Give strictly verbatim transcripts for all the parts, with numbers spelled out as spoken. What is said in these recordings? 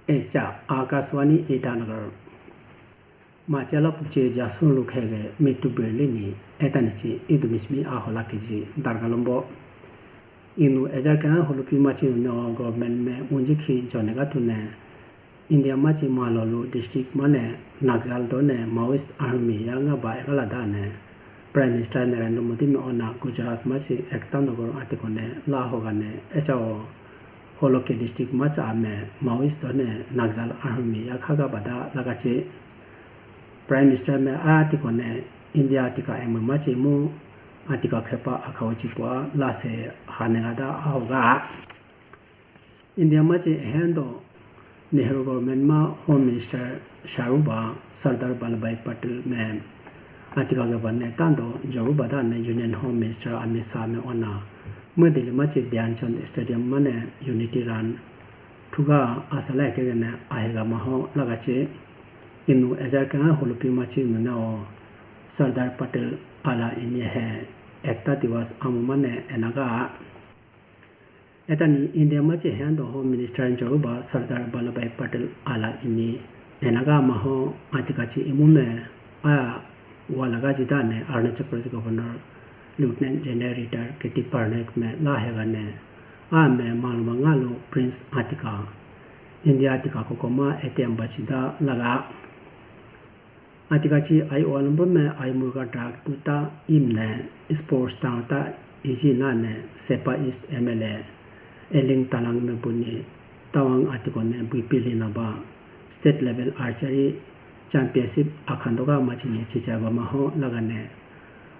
Echa Akashvani Itanagar. Machala puche jasun lukhege mitu birlini etanichi idumishmi ahola kiji dargalombo. Inu ejar kya hulupi machi no government me unji khi jonega tune India machi malolu district mane Naxal done Maoist army ya nga ba egala dane Prime Minister Narendra Modi me ona Gujarat machi Ekta Nagar atikone la hogane echao Holoke district macha ame Maoist done Naxal army ya khaga bada lagachi. Prime Minister me a atikone India atika eme machi mu atika khepa akhaochi pua lase hanega da ahoga. India machi ehendo Nehru government ma Home Minister sharuba Sardar Vallabhbhai Patel me atika ge bane tando joruba dane Union Home Minister Amit Shah me ona mwe Delhi machi Dhyan Chand Stadium mane Unity Run thuga asala ekegene ahega maho lagachi. Inu ejar kya hulupi machi nunao Sardar Patel ala ini he Ekta Diwas amu mane enaga. Etani India machi hendo Home Minister joruba Sardar Vallabhbhai Patel ala ini enaga maho atikachi imume a walaga jidane Arunachal Pradesh Governor Lieutenant General Retired K T Parnaik me la hegane a me maluma ngalu Prince atika India atika kokoma A T M bachida laga. Atikachi ayi olambo me ayi murga drug tuta imne sports tang ta iji nane Sepa East M L A Eling Talang me buni Tawang atikone buipili naba state level archery championship akhandoga machine chichaba maho lagane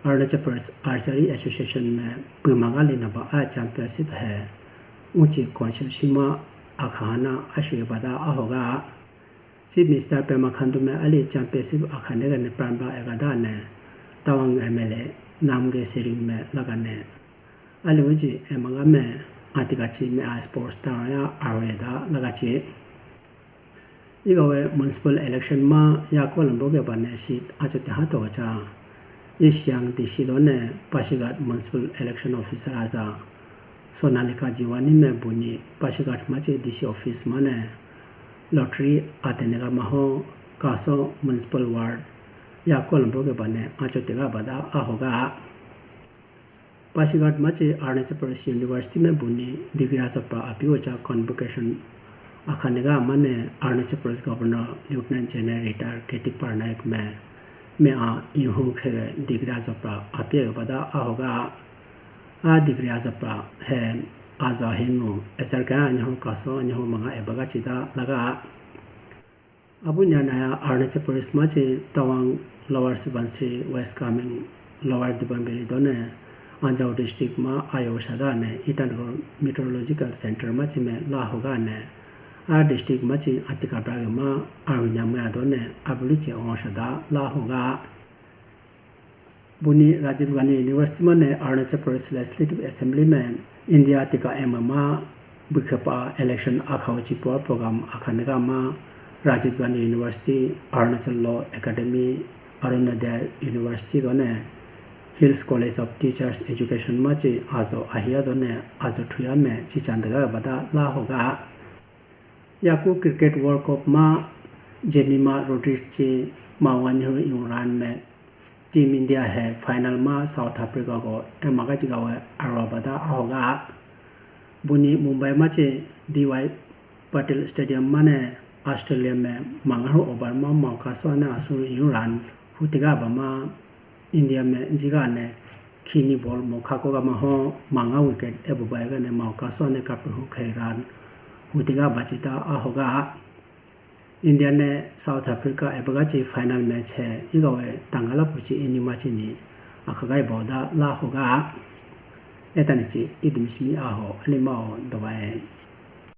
Arunachal Pradesh Archery Association me buimaga linaba a championship he uchi constituency ma akhana ashiribada ahoga. Chief Minister Pema Khandu me ali championship akhane gane pranba egada ne Tawang M L A Namgay Sering me lagane ali uji emaga me atikachi me a sports tang ya areda lagachi. Igawe municipal election ma ya kolambo ge bane seat achote hato cha. East Siang D C done Pasighat municipal election officer aja Sonalika Jiwani me buni Pasighat machi D C office mane lottery atenega maho Kaso municipal ward ya kolambo ge bane achote ga bada ahoga. Pasighat machi Arunachal Pradesh University me buni degree ajapra apiyo cha convocation akhanega mane Arunachal Pradesh Governor Lieutenant General Retired K T Parnaik me me a ihu khe degree ajapra apiyo bada ahoga. A degree ajapra he aja hinu ejar kya anyahu kaso anyahu manga ebaga chida laga. Abu nyanaya Arunachal Pradesh machi Tawang, Lower Subansiri, West Kameng, Lower Dibang Valley done Anjaw district ma ayo sada ne Itanagar Meteorological Center machi me la hoga ne a district machi atika brage ma arunya maya done abuli che on sada la hoga. Buni Rajiv Gandhi University mane Arunachal Pradesh Legislative Assembly me India tika M M A bukhepa election akha uchi pua program akhanega ma Rajiv Gandhi University, Arunachal Law Academy, Arunodaya University done Hills College of Teachers Education machi ajo ahiya done ajo thuya me chichandaga bada la hoga. Yaku Cricket World Cup ma Jemima Rodriguez chi ma one zero in run me Team India he final ma South Africa ko emaga chiga we arwa bada ahoga. Buni Mumbai machi D Y Patil Stadium mane Australia me mangaru over ma mauka so ane asuru in run hutiga bama India me jiga ne khini ball mo khako ga ma ho manga wicket ebu bai ga ne mauka so ne kapu hu khai run hutiga bachita ahoga. India ne South Africa ebaga chi final match he igawe tangala puchi ini machi ni akhagai boda la hoga. Etani chi idumishmi aho alima o dobae.